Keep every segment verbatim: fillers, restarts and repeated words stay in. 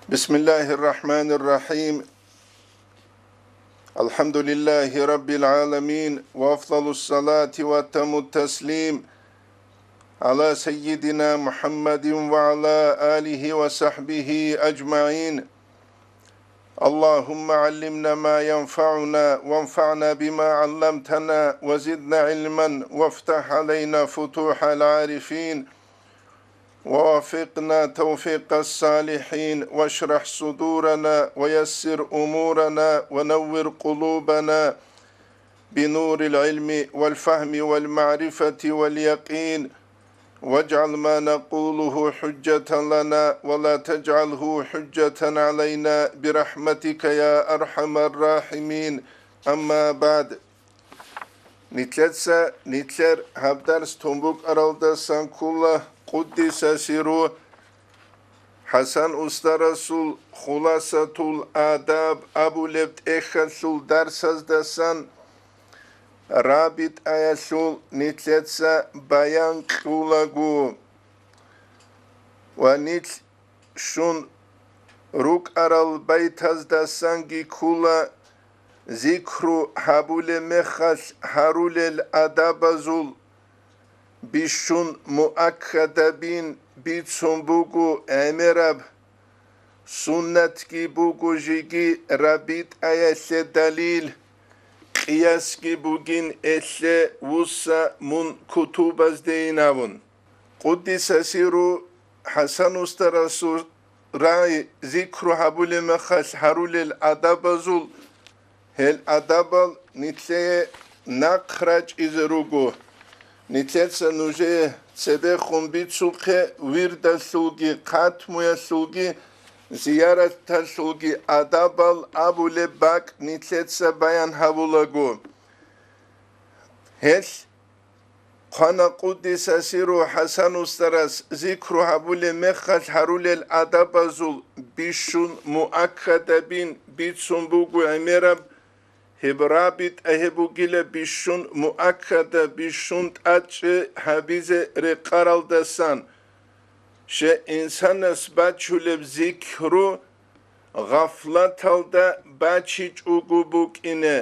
بسم الله الرحمن الرحيم. الحمد لله رب العالمين، وأفضل الصلاة وأتم التسليم على سيدنا محمد وعلى آله وصحبه أجمعين. اللهم علمنا ما ينفعنا، وانفعنا بما علمتنا، وزدنا علما، وافتح علينا فتوح العارفين، ووفقنا توفيق الصالحين، واشرح صدورنا، ويسر أمورنا، ونور قلوبنا بنور العلم والفهم والمعرفة واليقين، واجعل ما نقوله حجة لنا ولا تجعله حجة علينا برحمتك يا أرحم الراحمين. أما بعد. Нилъеца нилъер гьаб дарс тун букӀаралдасан ккола, къуддиса сирругьу, ХӀасан устарасул Хуласатул Адаб абулеб тӀехьалъул дарсаздасан рабитӀаялъул нилъеца баян кьулаго ва нилъ щун рукӀарал байтаздасанги ккола зикру гьабулеб мехалъ гьарулел адабазул бищун муаккадабин бицун буго гӀемераб, суннатги буго жеги рабитӀаялъе далил, къиясги бугин элъе вуса мун кутубаздейин абун. Къуддиса сирругьу ХӀасан устарасул рагӀи зикру гьабулеб мехалъ гьарулел адабазул, гьел адабал нилъее нахъ рачӀизе руго. Нилъеца нужее цебехун бицухъе вирдалъулги, хъатмуялъулги, зияраталъулги адабал абулеб бакӀ нилъеца баян гьабулаго. Гьелъ хъвана къуддиса сирругьу ХӀасан устарас зикру гьабулеб мехалъ гьарулел адабазул бищун муаккадабин бицун буго гӀемераб, гьеб рабитӀа гьеб бугила бищун муаккада, бищун тӀадчӀи гьабизе рекъаралдасан, щай инсанас бачулеб зикру гъафлаталда бачичӀого букӀине,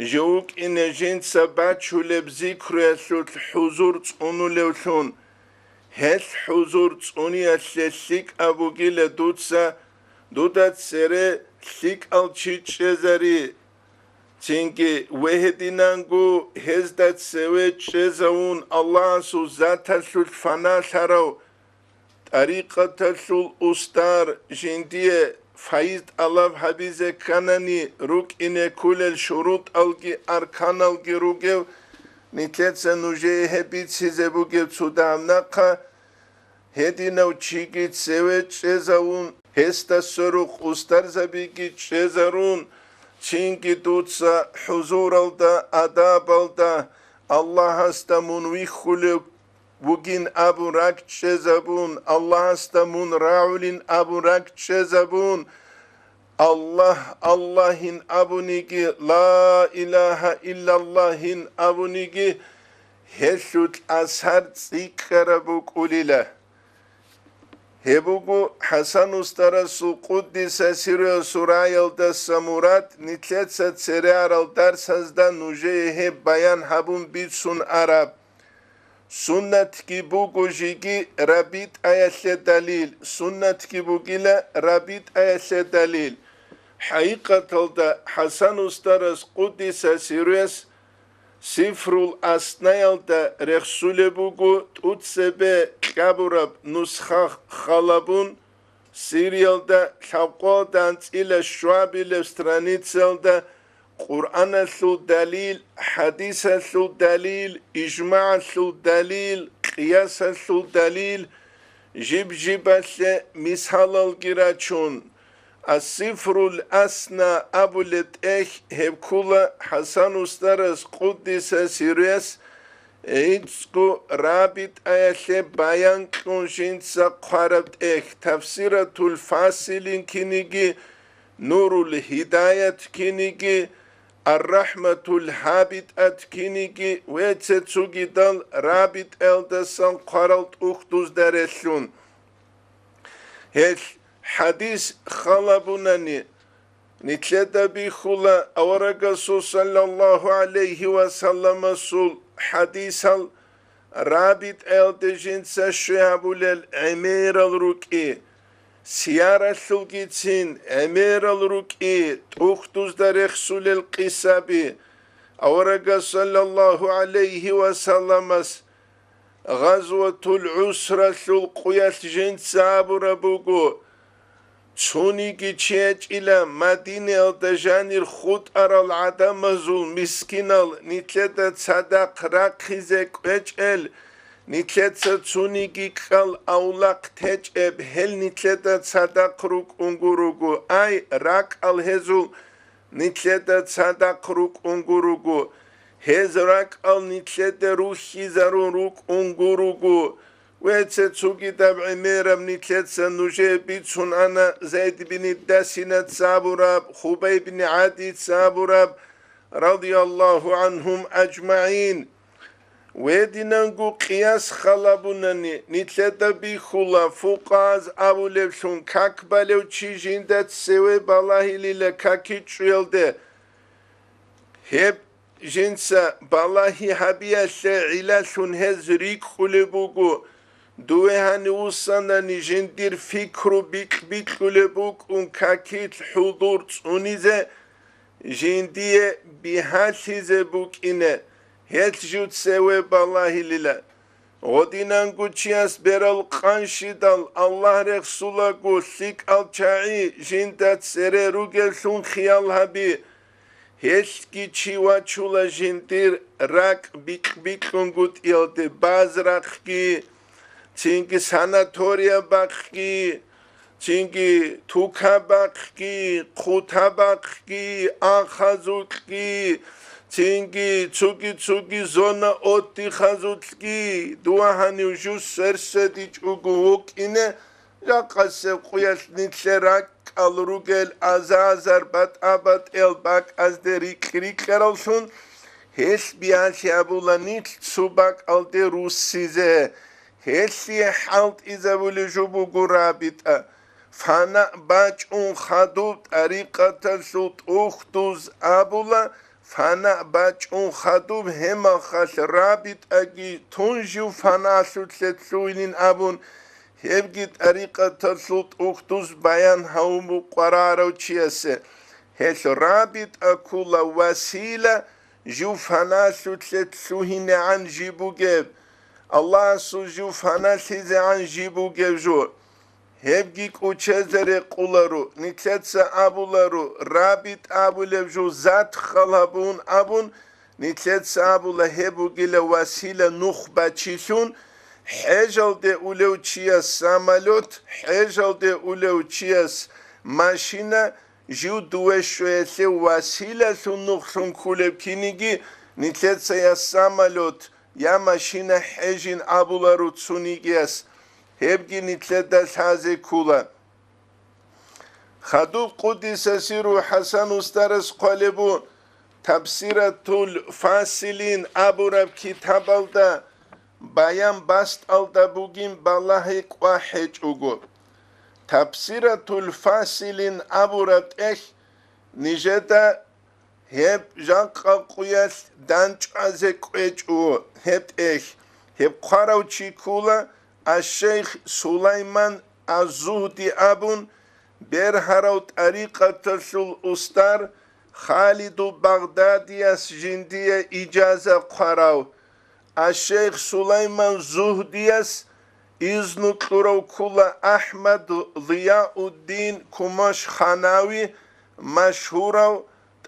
жо вукӀине жинца бачулеб зикруялъулъ хӀузур цӀунулевлъун. Гьелъ хӀузур цӀуниялъе лъикӀаб бугила дуца, дуда цере лъикӀал чи чӀезари, цинги вегьединанго гьезда цеве чӀезавун Аллагьасул заталъулъ фаналъарав тӀарикъаталъул устар жиндие файз тӀалаб гьабизе кканани, рукӀине кколел шурутӀалги арканалги ругев, нилъеца нужее гьеб бицизе бугеб цо дагьаб нахъа, гьединав чиги цеве чӀезавун, гьесда сверухъ устарзабиги чӀезарун, цинги дуца хӀузуралда, адабалда, Аллагьасда мун вихьулев вугин абун ракӀчӀезабун, Аллагьасда мун рагӀулин абун ракӀчӀезабун, Аллагь, Аллагьин абуниги, Ла илагьа иллаллагьин абуниги, гьелъул асар цӀикӀкӀараб букӀулила. Гьеб буго ХӀасан устарасул къуддиса сирругьу рагӀиялдаса мурад, нилъеца цере арал дарсазда нужее гьеб баян гьабун бицун араб. Суннатги буго жеги рабитӀаялъе далил, суннатги бугила рабитӀаялъе далил. ХӀакъикъаталда ХӀасан устарас къуддиса сирругьу Сифрул Аснаялда рехсулеб буго тӀоцебе кьабураб нусха халабун, Сириялда лъабкъоялда анцӀила щуабилеб страницаялда Къуръаналъул далил, хӀадисалъул далил, ижмагӀалъул далил, къиясалъул далил, жиб-жибалъе мисалалги рачун. Ас-Сифрул Асна абулеб тӀехь гьеб ккола ХӀасан устарас къуддиса сирругьу гӀицӀго рабитӀаялъе баян кьун жинца хъвараб тӀехь, Тафсиратул Фасилин киниги, Нурул Гьидаят киниги, Ар-РахӀматул ГьабитӀат киниги ва цо-цогидал рабитӀаялдасан хъварал тӀухьдузда релълъун. Гьелъ хӀадис халабунани, нилъеда бихьула аварагасул саллаллагьу гӀалайгьи ва салламасул хӀадисал рабитӀаялде жинца щвей гьабулел гӀемерал рукӀи, сияралъулгицин гӀемерал рукӀи, тӀухьдузда рехсулел къисаби, аварагас саллаллагьу гӀалайгьи ва салламас Гъазватул ГӀусралъул къуялъ жинца абураб буго: «Цониги чи гьечӀила Мадинаялда жанир хутӀарал гӀадамазул, мискинал, нилъеда цадахъ рахъизе кӀвечӀел, нилъеца цониги кьал авлахъ течӀеб, гьел нилъеда цадахъ рукӀунго руго. Ай, ракӀал гьезул нилъеда цадахъ рукӀунго руго, гьез ракӀал нилъеда рухьизарун рукӀунго руго». Вецце цогидаб гӀемераб нилъеца нужее бицун ана Зайд бин Дасинаца абураб, Хубай бин ГӀадица абураб, радияллагьу гӀанхум аджмагӀин. Гьединанго къияс халабунани, нилъеда бихьула фукъагьаз абулеблъун: как балев чи жинда цеве балагьилила какичӀчӀуялде. Гьеб жинца балагьи гьабиялъе гӀиллалъун гьез рикӀкӀулеб буго, дуве гьанив вуссанани жиндир пикру бикь-бикьулеб букӀун какилъ хӀузур цӀунизе, жиндие бигьалъизе букӀине, гьелъ жив цеве балагьилила. Гъодинанго чияс берал къанщидал Аллагь рехсулаго лъикӀал чагӀи жинда цере ругеллъун хиял гьаби. Гьелъги чи вачула жиндир ракӀ бикь-бикьунгутӀиялде базрахъги, цинги санаториябахъги, цинги тукабахъги, хъутабахъги, ахазулъги, цинги цуги-цуги зона отдыхазулъги, дувагьанив жу сверседичӀого вукӀине, жакъасеб къуялъ нилъер ракӀал ругел азазар батӀа-батӀиял бакӀазде рикь-рикьаравлъун, гьелъ биялъи абула нилъ цо бакӀалде руссизе. Гьелъие хӀалтӀизабулеб жо буго рабитӀа. Фана бачӀун хадуб тӀарикъаталъул тӀухьдуз абула, фана бачӀун хадуб гьемахалъ рабитӀаги тун жив фаналъулъе лъугьинин абун, гьебги тӀарикъаталъул тӀухьдуз баян гьавун букъварарав чиясе. Гьелъ рабитӀа ккула васила, жив фаналъулъе лъугьинегӀан жиб бугеб, Аллагьасул жив фаналъизегӀан жиб бугеб жо. Гьебги кӀучезе рекъуларо, нилъеца абуларо, рабитӀа абулеб жо зат хал гьабун абун, нилъеца абула гьеб бугила васила нух бачилъун, хӀежалде улев чияс самолет, хӀежалде улев чияс машина, жив дуве щвеялъе василалъун нухлъун кколеб киниги, нилъеца я самолет, я машина хӀежин абуларо цонигияс, гьебги нилъеда лъазе ккула. Хадуб къуддиса сирругьу ХӀасан устарас хъвалеб буго, Табсиратул Фасилин абураб китабалда баян бастӀалда бугин балагьи кӀвахӀечӀого. Табсиратул Фасилин абураб тӀехь нижеда гьеб жакъа къуялъ данчӀвазе кӀвечӀо гьеб тӀехь. Гьеб хъварав чи ккула аш-шейх Сулайман аз-Зугьди абун, бергьарав тӀарикъаталъул устар Халидул Багъдадияс жиндие ижаза хъварав. Аш-шейх Сулайман Зугьдияс изну кьурав ккула АхӀмад Зияуддин Кумаш-Ханави, машгьурав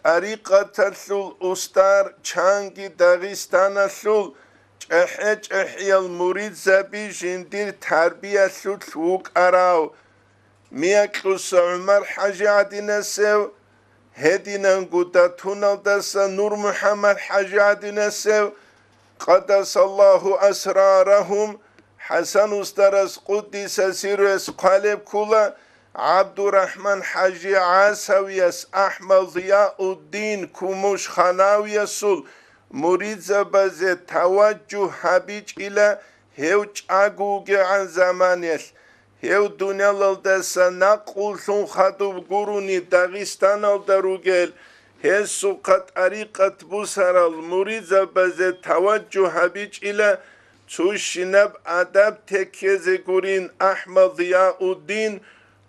тӀарикъаталъул устар, чанги Дагъистаналъул чӀехӀе-чӀехӀиял муридзаби жиндир тарбиялъулъ вукӀарав. Миякьуса ГӀумар-хӀажи гӀадинасев, гьединанго Датуналдаса Нур-МухӀаммад-хӀажи гӀадинасев, къадасаллагьу асрарагьум, ХӀасан устарас къуддиса сирругьу хъвалеб ккула ГӀабдурахӀман-хӀажи ГӀасавияс АхӀмад Зияуддин Кумуш-Ханавиясул муридзабазе таваджугь гьабичӀила гьев чӀаго вугевгӀан заманаялъ. гьев дуниялалдаса накълулъун хадуб гурони Дагъистаналда ругел гьесухъа тӀарикъат бусарал муридзабазе таваджугь гьабичӀила, цущинаб адаб теккезе гурин АхӀмад Зияуддин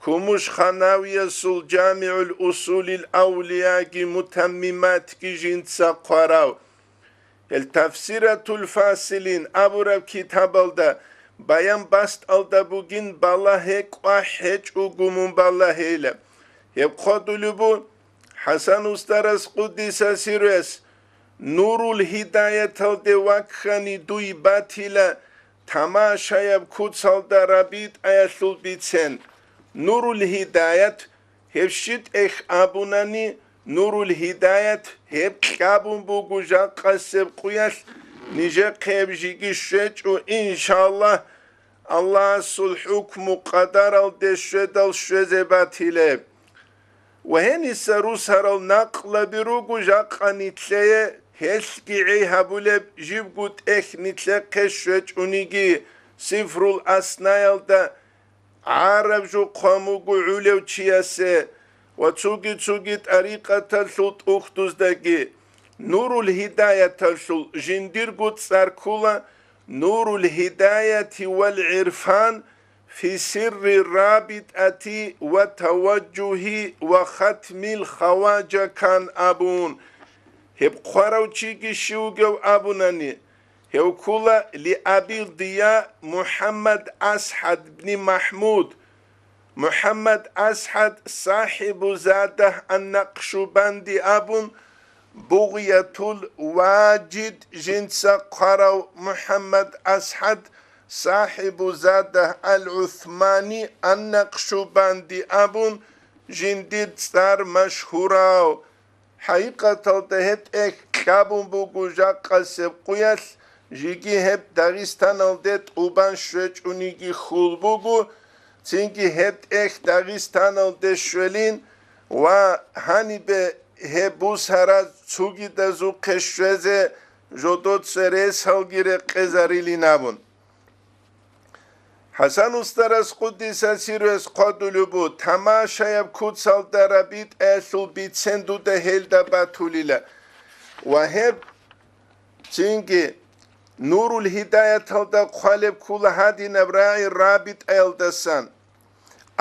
Кумушханавиясул ЖамигӀул Усулил Авлияги Мутаммиматги жинца хъварав. Гьел Тафсиратул Фасилин абураб китабалда баян бастӀалда бугин балагье кӀвахӀ гьечӀого мун балагьейила. Гьеб хъвадулеб бу ХӀасан устарас, къуддиса сирругьу, Нурул Гьидаяталде ваккани дуй батила тамашаяб куцалда рабитӀаялъул бицен. Нурул Гьидаят, гьеб щиб тӀехь абунани, Нурул Гьидаят гьеб кьабун буго жакъасеб къуялъ, нижехъе гьеб жеги щвечӀо, иншаллагь, Аллагьасул хӀукму-къадаралде щведал щвезе батилеб. Ва гьениса русарал накълаби руго жакъа нитлъее, гьелъги гӀей гьабулеб жибго тӀехь нитлъехъе щвечӀониги, Сифрул Аснаялда гӀараб жо хъван буго гӀулев чиясе ва цоги-цоги тӀарикъаталъул тӀухьдуздаги. Нурул Гьидаяталъул жиндирго цӀар ккола Нурул Гьидаяти вал ГӀирфан фи сирри рабитӀати ва таваджугьи ва хатмил хаважа кан абун. Гьеб хъварав чиги щив вугев абунани, гьев ккола Лиаби Дия МухӀаммад АсхӀад бни МахӀмуд, МухӀаммад АсхӀад сахӀибу Задагь ан-Накъшубанди абун, Бугъятул Важид жинца хъварав МухӀаммад АсхӀад сахӀибу Задагь ал-ГӀусмани ан-Накъшубанди абун жиндир цӀар машгьурав. ХӀакъикъаталда гьеб тӀехь кьабун буго жакъасеб къуялъ, жеги гьеб Дагъистаналде тӀубан щвечӀониги хьул буго, цинги гьеб тӀехь Дагъистаналде щвелин ва гьанибе гьеб бусараз цогидазухъе щвезе жодоца ресалги рекъезарилин абун. ХӀасан устарас, къуддиса сирругьу, хъвадулеб бу, тамашаяб куцалда рабитӀаялъул бицен дуда гьелда батулила. Ва гьеб цинги Нурул Гьидаяталда хъвалеб ккола гьадинаб рагӀи рабитӀаялдасан.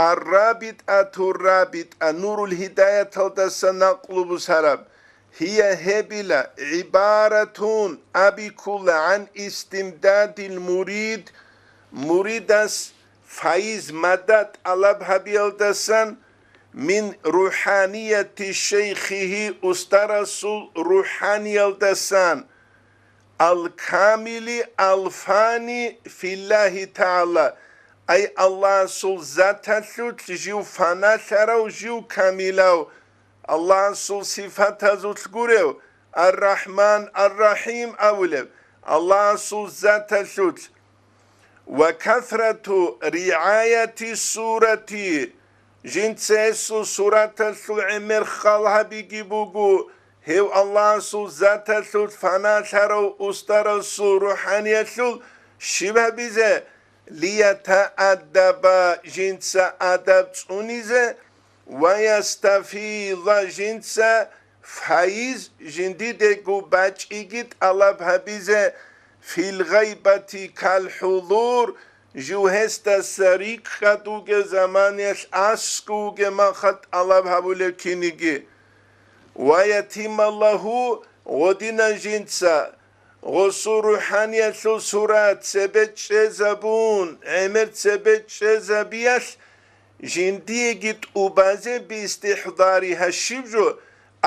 Ар-рабитӀату рабитӀа Нурул Гьидаяталдаса накълу бусараб. Гьия гьебила гӀибаратун абиккула гӀан истимдадил мурид, муридас файз мада тӀалаб гьабиялдасан, мин рухӀанияти шейхихи, устарасул рухӀаниялдасан, ал-камили ал-фани филлагьи тагӀала, ай Аллагьасул заталъулъ жив фаналъарав, жив камилав, Аллагьасул сифатазулъ гурев, Ар-Рахман, Ар-Рахим абулев, Аллагьасул заталъулъ. Ва касрату ригӀаяти сурати, жинца гьесул сураталъул гӀемер хал гьабиги буго, гьев Аллагьасул заталъулъ фаналъарав устарасул рухӀаниялъул щиб гьабизе, лиятааддаба жинца адаб цӀунизе, ва ястафила жинца файз жиндидего бачӀиги тӀалаб гьабизе, фил гъайбати кал хӀузур, жив гьесдаса рикӀкӀад вугев заманиялъ аскӀов вугев махал тӀалаб гьабулев киниги. Ва ятималлагьу гъодинан жинца гъосул рухӀаниялъул сурат цебе чӀезабун, гӀемер цебе чӀезабиялъ, жиндиеги тӀубазе бистихӀдари гьащиб жо,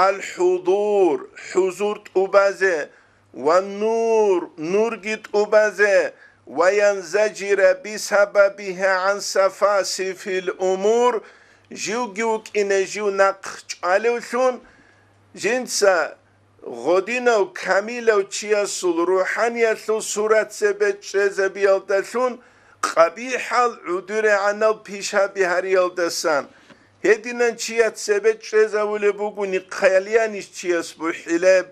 ал-хӀузур, хӀузур тӀубазе, ва нур, нурги тӀубазе, ва янзажира бисабабигьи гӀан сафасифил умур, живги вукӀине жив нахъ чӀвалевлъун, жинца гъодинав камилав чиясул рухӀаниялъул сурат цебе чӀезабиялдалъун, къабихӀал гӀудурегӀанал пишаби гьариялдасан. Гьединан чияс цебе чӀезавулеб буго, нихъаялиянищ чияс бухӀилеб,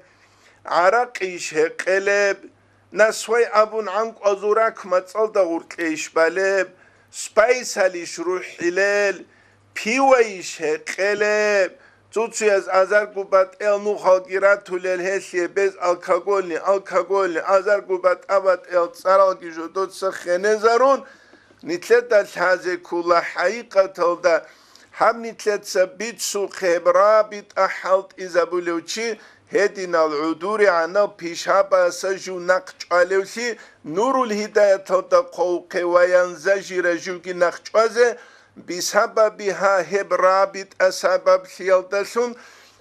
гӀаракъийищ гьекъелеб, насвай абун гӀанкӀвазул рак мацӀалда гъуркьейищ балеб, Спайсалищ рухӀилел, пивайищ гьекъелеб, цуцуяз азарго батӀел нухалги ратулел гьелъие без алкогольный, алкогольный, азарго батӀа-батӀел цӀаралги жодоца хенезарун, нилъеда лъазе ккола хӀакъикъаталда гьаб нилъеца бицухъеб рабитӀа хӀалтӀизабулев чи, гьединал гӀудурегӀанал пишабаса жив нахъ чӀвалевлъи, Нурул Гьидаяталда хъвавухъе ва янзажира живги нахъ чӀвазе, бисабабигьа гьеб рабитӀа сабаблъиялдалъун,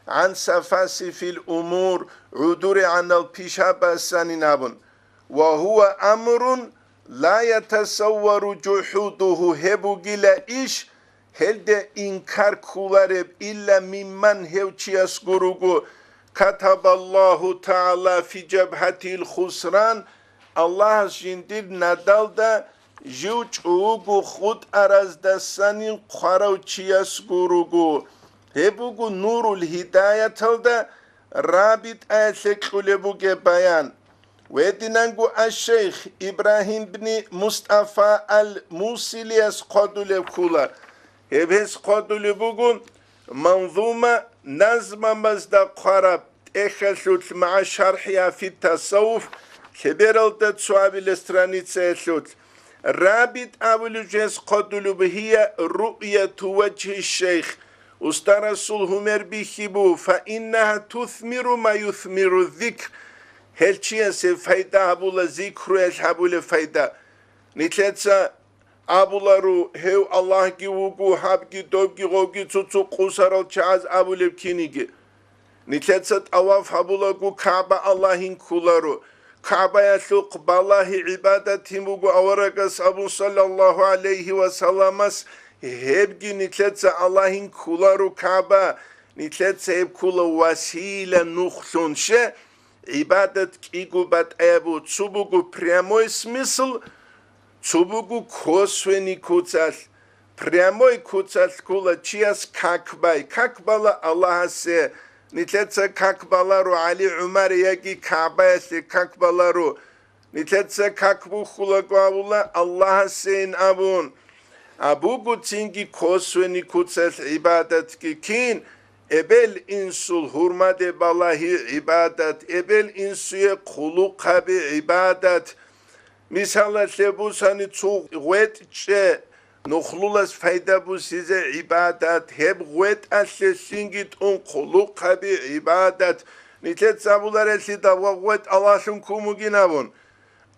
гӀан сафасифил умур, гӀудурегӀанал пишабасанин абун. Ва гьува амрун ла ятасаввару жухӀудугьу, гьеб бугила иш, гьелде инкар кколареб, илла мимман, гьев чиясго руго, катабаллагьу тагӀала фи жабгьатил хусран, Аллагьас жиндир надалда жив чӀугу хутӀараздасанин хъварав чиясго руго. Гьеб буго Нурул Гьидаяталда рабитӀаялъе кьулеб бугеб баян. Гьединанго аш-шейх Ибрагьим бни Мустафа ал-Мусилияс хъвадулеб ккола. Гьеб гьес хъвадулеб буго манзума назмамазда хъвараб тӀехьалъулъ, магӀа шархӀи Афит Тасаввуф, лъебералда цоабилеб страницаялъулъ. РабитӀа абулеб жо гьес хъвадулеб буго: гьия руъяту важгьи шейх, устарасул гьумер бихьи буго, фаиннагьа тусмиру ма юсмиру зикр, гьел чиясе пайда гьабула зикруялъ гьабулеб пайда. Нилъеца абуларо, гьев Аллагьги вуго, гьабги, добги, гъобги цо-цо къусарал чагӀаз абулеб киниги. Нилъеца тӀаваф гьабулаго, КагӀба Аллагьин кколаро. КагӀбаялъухъ балагьи гӀибадатин буго аварагас абун, саллаллагьу гӀалайгьи ва салламас, гьебги нилъеца Аллагьин кколаро КагӀба. Нилъеца гьеб ккола васила нухлъун, ще, гӀибадат кӀиго батӀаяб буго, цо буго прямой смысл, цо буго косвенный куцалъ. Прямой куцалъ ккола чияс как бай, как бала Аллагьасе. Нилъеца как баларо ГӀали ГӀумар яги КагӀбаялъе как баларо. Нилъеца как бухьулаго абула Аллагьасейин абун. А буго цинги косвенный куцалъ гӀибадатги кин, эбел-инсул гьурмаде балагьи гӀибадат, эбел-инсуе хъулухъаби гӀибадат. Мисалалъе бусани, цо гъветӀ чӀе, нухлулас пайда бусизе гӀибадат, гьеб гъветӀалъе лъинги тӀун хъулухъаби гӀибадат. Нилъеца абуларелъидал ва гъветӀ Аллагьлъун ккун бугин абун.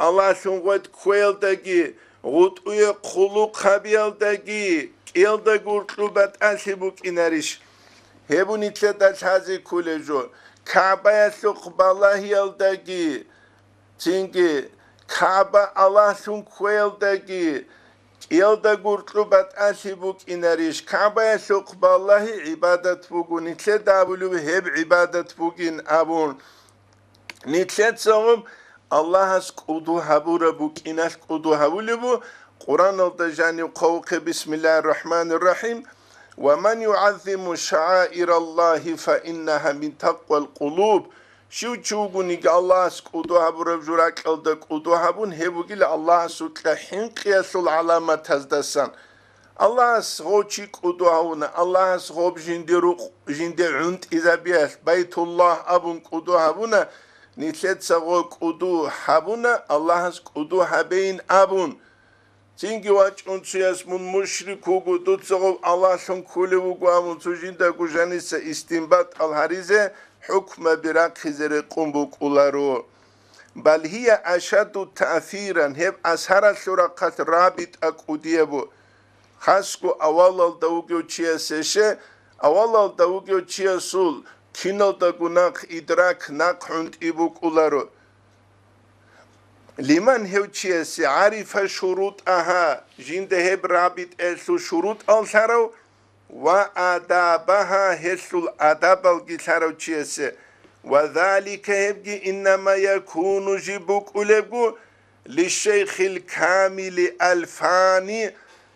Аллагьлъун гъветӀ кквеялдаги, гъутӀуе хъулухъ гьабиялдаги, кӀиялда гуркьу батӀалъи букӀинарищ? Гьеб нилъеда лъазе кколеб жо. КагӀбаялъухъ балагьиялдаги, цинги КагӀба Аллагьлъун кквеялдаги, кӀиялда гуркьу батӀалъи букӀинарищ? КагӀбаялъухъ балагьи гӀибадат буго, нилъеда абулеб гьеб гӀибадат бугин абун. Нилъецаго Аллагьас кӀуду гьабураб букӀиналъ кӀуду гьабулеб бу, Къуръаналда жанив хъвавухъе: «Бисмиллагьир рахӀманир рахӀим. Ва ман югӀаззиму шагӀаираллагьи фа иннагьа мин такъвал къулуб». Щив чи вугониги Аллагьас кӀуду гьабураб жо ракьалда кӀуду гьабун, гьеб бугила Аллагьасукьа хӀинкъиялъул гӀаламатаздасан. Аллагьас гъов чи кӀуду гьавуна, Аллагьас гъоб жинде рукъ, жинде гӀунтӀизабиялъ, Байтуллагь абун кӀуду гьабуна, нилъеца гъо кӀуду гьабуна, Аллагьас кӀуду гьабейин абун. Цинги вачӀун цояс: «Мун мушрик вуго, дуца гъов Аллагьлъун кколев вуго», – абун, цо жиндаго жаниса истинбатӀал гьаризе, хӀукмаби рахъизе рекъун букӀуларо. Бал гьия ашадду таъсиран, гьеб асаралъул рахъалъ рабитӀа кӀудияб бу. Хасго авалалда вугев чиясе ше, авалалда вугев чиясул киналдаго нахъ идрак, нахъ гӀунтӀи букӀуларо. Лиман, гьев чиясе, гӀарифа шурутӀагьа, жинда гьеб рабитӀелъул шурутӀал лъарав, ва адабагьа, гьелъул адабалги лъарав чиясе, ва залика, гьебги, иннама якуну, жиб букӀулебгу, лишейхил камили аль-фани,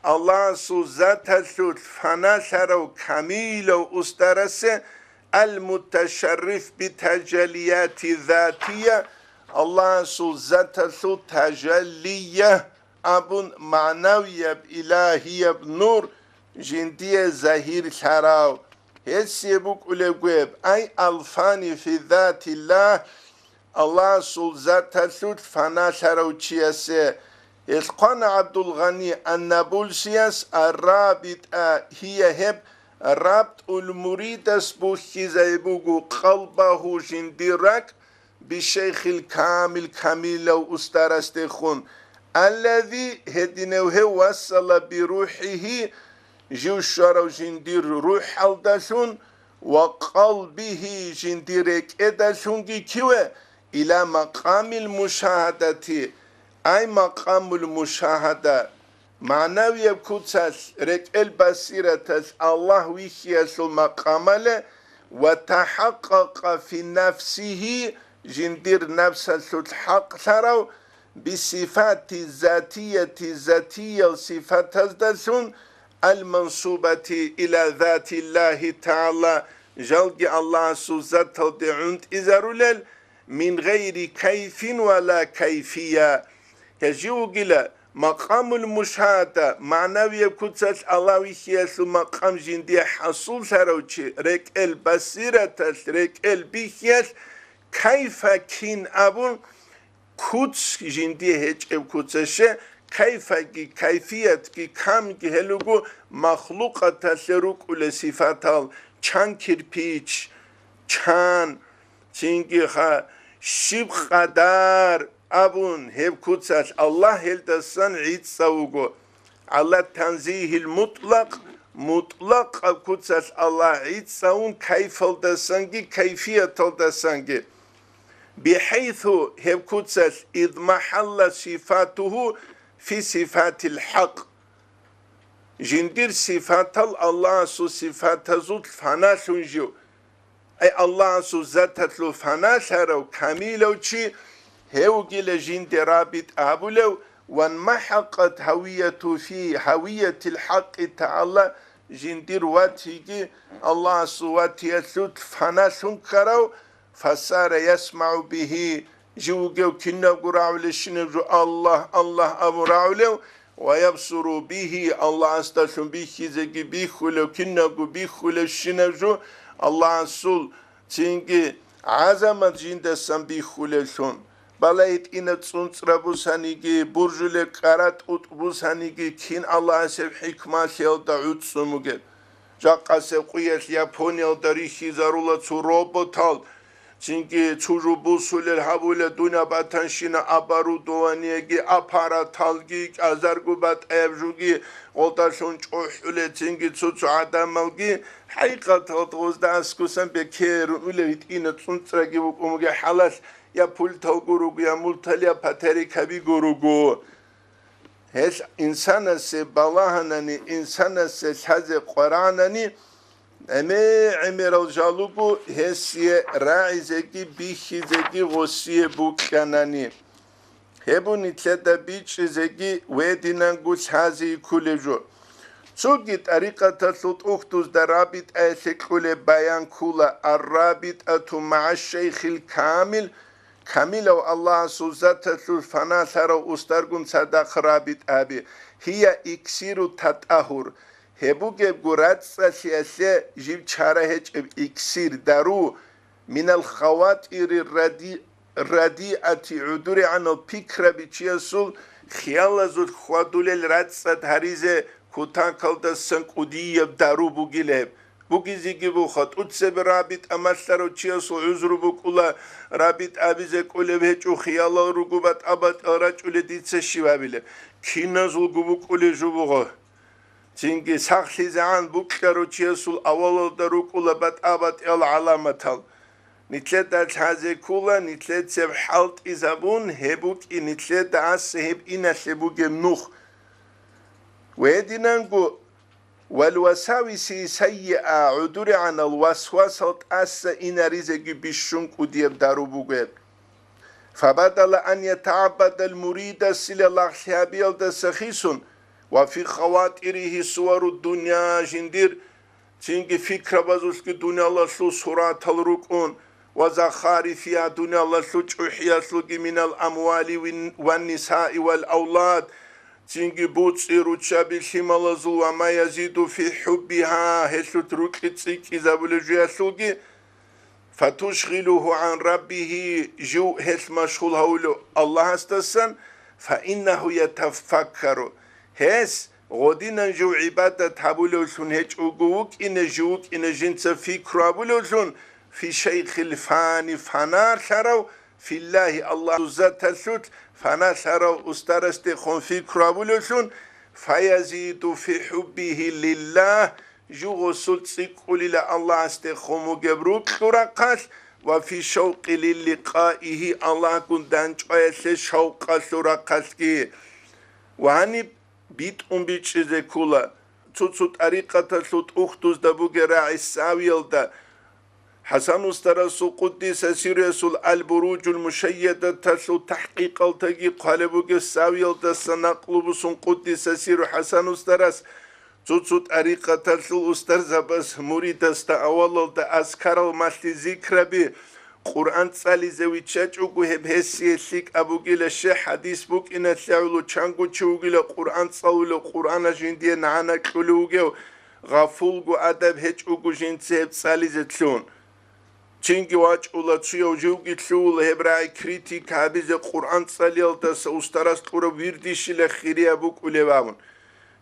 Аллагьасул заталъулъ фаналъарав камилав устарасе, аль-муташарриф битажаллияти затия, Аллагьасул заталъул тажаллия, абун, магӀнавияб илагьияб нур жиндие загьирлъарав. Гьесие букӀулеб гьеб, ай алфани фи затиллагь, Аллагьасул заталъулъ фаналъарав чиясе. Гьелъ хъвана ГӀабдулгъани Аннабулсияс: «АррабитӀа гьия гьеб, рабтӀул муридас бухьизай буго къалбагьу жиндир ракӀ, бишейхил камил камилав устарасдехун, аллази гьединав гьев вассала бирухӀигьи, жив щварав жиндир рухӀалдалъун, ва къалбигьи жиндир рекӀедалъунги киве, ила макъамил мушагьадати, ай макъамул мушагьада». МагӀнавияб куцалъ, рекӀел басираталъ Аллагь вихьиялъул макъамале, ва тахӀакъакъа фи нафсигьи, жиндир напсалъулъ хӀакълъарав, бисифати затияти, затиял сифатаздалъун, алмансубати ила затиллагьи тагӀала, жалги Аллагьасул заталде гӀунтӀизарулел, мин гъайри кайфин ва ла кайфия. Гьажи вугила, макъамул мушагьада, магӀнавияб куцалъ Аллагь вихьиялъул макъам жиндие хӀасуллъарав чи, рекӀел басираталъ, рекӀел бихьиялъ, кайфа кин абун, куц жиндие гьечӀеб куцаще, кайфаги, кайфиятги, камги гьелуго махлукъаталъе рукӀулел сифатал, чан кирпич, чан, цинги ха, щиб къадар абун, гьеб куцалъ Аллагь гьелдасан гӀицӀав вуго. ГӀала танзигьил мутӀлакъ, мутӀлакъаб куцалъ Аллагь гӀицӀавун кайфалдасанги кайфияталдасанги. БихӀайсу, гьеб куцалъ, измахӀалла сифатугьу фи сифатил хӀакъ. Жиндир сифатал Аллагьасул сифатазул фаналъун жив. Ай Аллагьасул заталъул фаналъарав камилав чи, гьев вугила жинде рабитӀ абулев, ван махӀакъат гьавияту фи гьавиятил хӀакъи тагӀала, жиндир ватиги Аллагьасул ватиялъул фаналъун ккарав, фасара ясмагӀу бигьи, жив вугев кинабго рагӀулевщинаб жо Аллагь, Аллагь абун рагӀулев, ва ябсуру бигьи, Аллагьасдалъун бихьизеги бихьулев, кинабго бихьулевщинаб жо Аллагьасул цинги гӀазамат жиндасан бихьулевлъун. БалагьитӀина цӀунцӀра бусаниги, буржулеб кӀара тӀутӀ бусаниги, кин Аллагьасеб хӀикмалъиялда гӀуцӀцӀун бугеб. Жакъасеб къуялъ Япониялда рихьизарула цо роботал, цинги цо жо бусулел гьабула дунья батанщина оборудованиеги, аппараталги, кӀазарго батӀаяб жоги, гъолдалъун чӀухӀулел цинги цо-цо гӀадамалги, хӀакъикъаталда гъозда аскусан бекерун улев гьитӀина цӀунцӀраги букӀун бугеб хӀалалъ, я пультал гуруго, я мултал, я патарикаби гуруго. Гьелъ инсанасе балагьанани, инсанасе лъазе къварагӀанани, гӀемер-гӀемерал жал руго гьесие рагӀизеги бихьизеги гъосие букьанани. Гьеб нилъеда бичӀчӀизеги гьединанго лъазе кколеб жо. Цоги тӀарикъаталъул тӀухьдузда рабитӀаялъе кьолеб баян ккола: «Ар-рабитӀату магӀа шейхил камил», камилав Аллагьасул заталъул фаналъарав устаргун цадахъ рабитӀаби, «гьия иксиру татӀагьур», гьеб бугебго рацӀцӀалъиялъе жиб чара гьечӀеб иксир, дару, минал хаватири ради-, радиати, гӀодорегӀанал пикраби чиясул хиялазулъ хьвадулел рацӀцӀад гьаризе кутакалдасан кӀудияб дару бугилеб. Бугизеги буха, тӀуцебе рабитӀа малъарав чиясул гӀузру букӀула, рабитӀа абизе кӀолеб гьечӀо, хиялал руго батӀа-батӀиял рачӀулел дица щиб абилеб. Киназулго букӀулеб жо буго. Цинги сахлъизегӀан букьарав чиясул авалалда рукӀула батӀа-батӀиял гӀаламатал. Нилъеда лъазе ккола, нилъецеб хӀалтӀизабун гьеб букӀи, нилъеда аса гьеб иналъе бугеб нух. Гьединанго, вал васависи сайиа, гӀодорегӀанал васвасал тӀаса инаризеги бищун кӀудияб дару бугеб. Фабадала ан ятагӀаббадал муридасила лагълъи гьабиялдаса хисун, ва фи хаватирихи сувару дунья, жиндир цинги фикрабазулъги дуниялалъул суратал рукӀун, ва захарифиха, дуниялалъул чӀухӀиялъулги, минал амвали вин-, ван нисаи вал авлад, Цинги буцӀи руччаби лъималазул, ва ма язиду фи хӀуббигьа, гьелъул рокьи цӀикӀкӀизабулеб жоялъулги, фатушгъилугьу гӀан раббигьи, жив гьелъ машгъул гьавулев Аллагьасдасан, фаиннагьу ятафаккару, гьес гъодинан жив гӀибадат гьабулевлъун гьечӀого вукӀине, жив вукӀине жинца пикру гьабулевлъун, фи шайхил фани, фаналъарав, филлагьи, Аллагьасул заталъулъ, фаналъарав устарасдехун пикру гьабулевлъун, фаязиду фи хӀуббигьи лиллагь, жугьусул цӀикӀкӀулила Аллагьасдехун бугеб рукьу рахъалъ, ва фи шавкъи лилликъаигьи, Аллагьгун дандчӀваялъе шавкъалъул рахъалъги. Ва гьаниб битӀун бичӀчӀизе ккола. Цо-цо тӀарикъаталъул тӀухьдузда бугеб рагӀи савиялда, ХӀасан устарасул къуддиса сирругьу Аль-Буружул Мушайядаталъул тахӀкъикъалдаги хъвалеб бугеб савиялдаса накълу бусун къуддиса сирругьу ХӀасан устарас, цо-цо тӀарикъаталъул устарзабаз муридасда авалалда азкарал малъи, зикраби, Къуръан цӀализе виччачӀого, гьеб гьесие лъикӀаб бугила, щай, хӀадис букӀиналъе гӀоло, чанго чи вугила Къуръан цӀалулев, Къуръана жиндие нагӀана кьулев вугев, гъафулго адаб гьечӀого жинца гьеб цӀализе лъун. Цинги вачӀула, цояв живги лъугьула гьеб рагӀи критика гьабизе Къуръан цӀалиялдаса устарас кьураб вирдищила хирияб букӀулеб абун.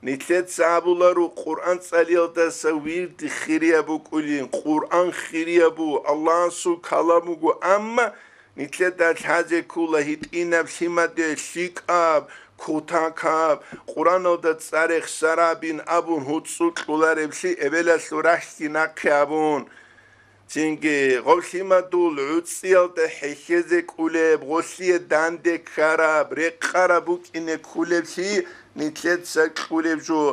Нилъеца абуларо, Къуръан цӀалиялдаса вирд хирияб букӀулин, Къуръан хирияб буго, Аллагьасул калам буго, амма нилъеда лъазе ккола гьитӀинаб лъимаде лъикӀаб, кутакаб, Къуръаналда цӀар рехсарабин абун гьуцӀцӀу кьолареблъи эбелалъул рахьги нахъе абун. Цинги гъов лъимадул гӀуцӀиялда хӀехьезе кӀулеб, гъолъие данде ккараб, рекъараб букӀине кколеблъи нилъеца кьулеб жо.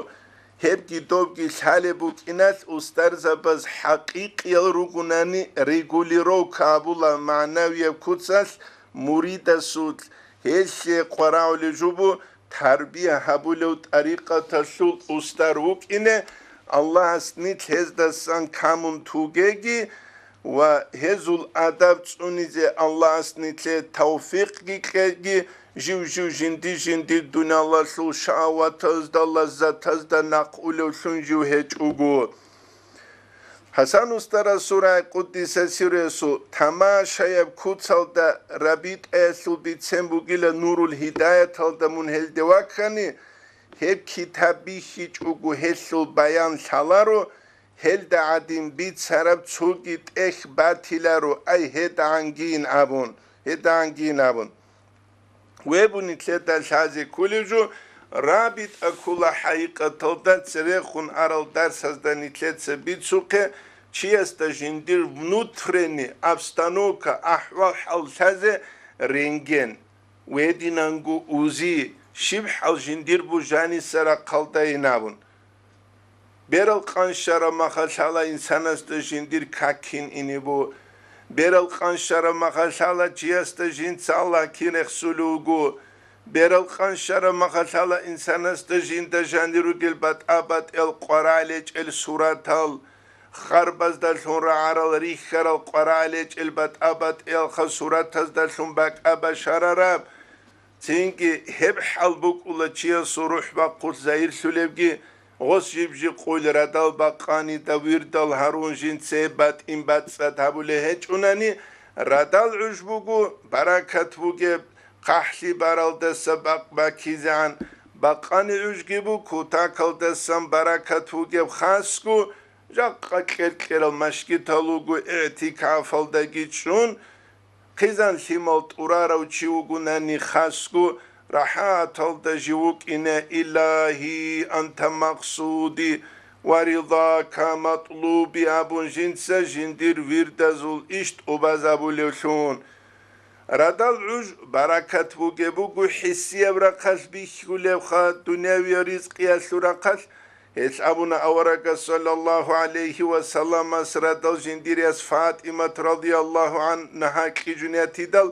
Гьебги добги лъалеб букӀиналъ устарзабаз хӀакъикъиял ругунани регулировка абула магӀнавияб куцалъ муридасулъ, гьелъие къварагӀулеб жо бу тарбия гьабулев тӀарикъаталъул устар вукӀине, Аллагьас нилъ гьездасан камун тугеги ва гьезул адаб цӀунизе Аллагьас нилъее тавфикъги кьеги, жив-жив жинди-жиндир дуниялалъул шагьаватазда, лаззатазда нахъулевлъун жив гьечӀого. ХӀасан устарасул рагӀи, къуддиса сирругьу, тамашаяб куцалда рабитӀаялъул бицен бугила Нурул Гьидаяталда мун гьелде ваккани, гьеб китаб бихьичӀого гьелъул баян лъаларо, гьелда гӀадин бицараб цоги тӀехь батиларо, ай, гьедагӀангийин абун, гьедагӀангийин абун. Веб нилъеда лъазе кколеб жо, рабитӀа ккола хӀакъикъаталда церехун арал дарсазда нилъеца бицухъе, чиясда жиндир внутренний обстановка, ахӀвал-хӀал лъазе рентген, гьединанго УЗИ, щиб хӀал жиндир бу жаниса рахъалдайин абун. Берал къанщараб махалъала инсанасда жиндир как кин ине бу. Берал къанщараб махалъала чиясда жинца Аллагь кин рехсулев вуго. Берал къанщараб махалъала инсанасда жинда жанир ругел батӀа-батӀиял къварагӀел гьечӀел суратал, харбаздалъун рагӀарал рихьарал къварагӀел гьечӀел батӀа-батӀиялха суратаздалъун бакӀа башарараб. Цинги гьеб хӀал букӀула чиясул рухӀ бахъулъ загьирлъулебги, гъос жиб-жиб къуйл радал бакъанида вирдал гьарун жинце батӀин бацӀцӀад гьабулей гьечӀунани, радал гӀуж буго баракат бугеб, хъахӀлъи баралдаса бакъ бакизегӀан, бакъани гӀужги бу кутакалдасан баракат бугеб хасго, жакъа кьер-кьерал машгитал руго, игӀтикафалдаги чӀун, хъизан лъимал тӀурарав чи вугунани хасго, рахӀаталда жив вукӀине, Илагьи, анта макъсуди ва ридака матлуби абун жинца жиндир вирдазул иш тӀубазабулевлъун. Радал гӀуж баракат бугеб буго хӀиссияб рахъалъ бихьулебха, дунявияб ризкъиялъул рахъалъ. Гьелъ абуна аварагас саллаллагьу гӀалайгьи ва салламас радал жиндир яс ФатӀимат радияллагьу гӀангьа кьижун ятидал,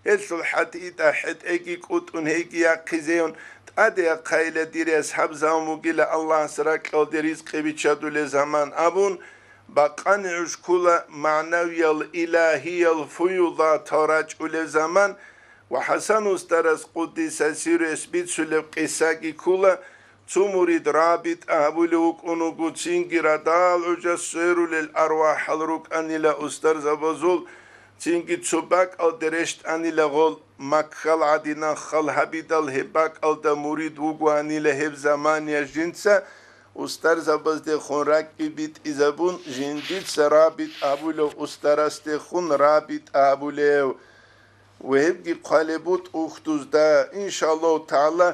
гьелъул хӀатӀитӀа хӀетӀеги кӀутӀун гьейги яхъизейун, тӀаде яхъайила дир яс гьаб заман бугила Аллагьас ракьалде ризкъи биччадулел заман абун, бакъани гӀуж ккула магӀнавиял, илагьиял фуюдатал рачӀулел заман, Ва ХӀасан устарас къуддиса сирругьу бицулеб къисаги ккола, цо мурид рабитӀа гьабулев вукӀун вуго, цинги радал гӀужас сверулел арвахӀал рукӀанила устарзабазул, цинги цо бакӀалде рещтӀанила гъол, Маккал гӀадинан хал гьабидал гьеб бакӀалда мурид вугоанила гьеб замания жинца, устарзабаздехун ракӀги битӀизабун, жиндица рабитӀа гьабулев устарасдехун рабитӀа гьабулев. Ва гьебги хъвалеб бутӀа ухдузда, иншаллагьу тагӀала,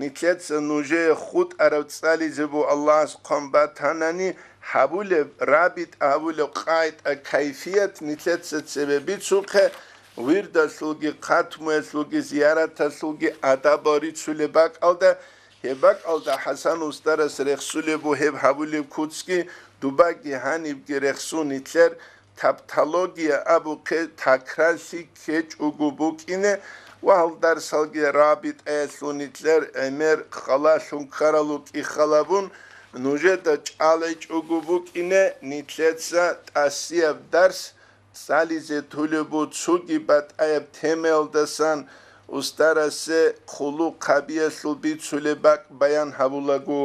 нилъеца нужее хутӀараб цӀализе бу Аллагьас хъван батанани, гьабулеб, рабитӀа гьабулеб къагӀида, кайфият нилъеца цебе бицухъе, вирдалъулги, хъатмуялъулги, зияраталъулги адабал рицулеб бакӀалда, гьеб бакӀалда ХӀасан устарас рехсулеб бу гьеб гьабулеб куцги, дубаги гьанибги рехсун нилъер тавтология абухъе такрарлъи ккечӀого букӀине ва гьал дарсалги рабитӀаялъул нилъер гӀемер халалъун ккаралу кӀихалабун нужеда чӀалайчӀого букӀине, нилъеца тӀасияб дарс цӀализе тулеб бу цоги батӀаяб темаялдасан устарасе хъулухъ гьабиялъул бицулеб бакӀ баян гьабулаго.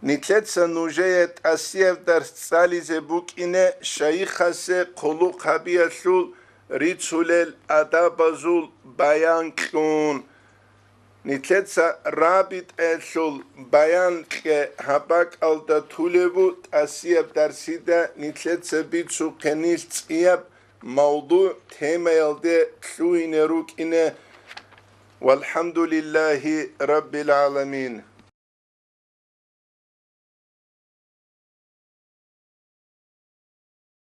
Нилъеца нужее тӀасияб дарс цӀализе букӀине шайихасе хъулухъ гьабиялъул рицулел адабазул баян кьун. Нилъеца рабитӀаялъул баян кье гьаб бакӀалда тулеб бу тӀасияб дарсида нилъеца бицухъе нилъ цӀияб мавдугӀ темаялде лъугьине рукӀине. ВалхӀамдулиллагьи раббил гӀаламин.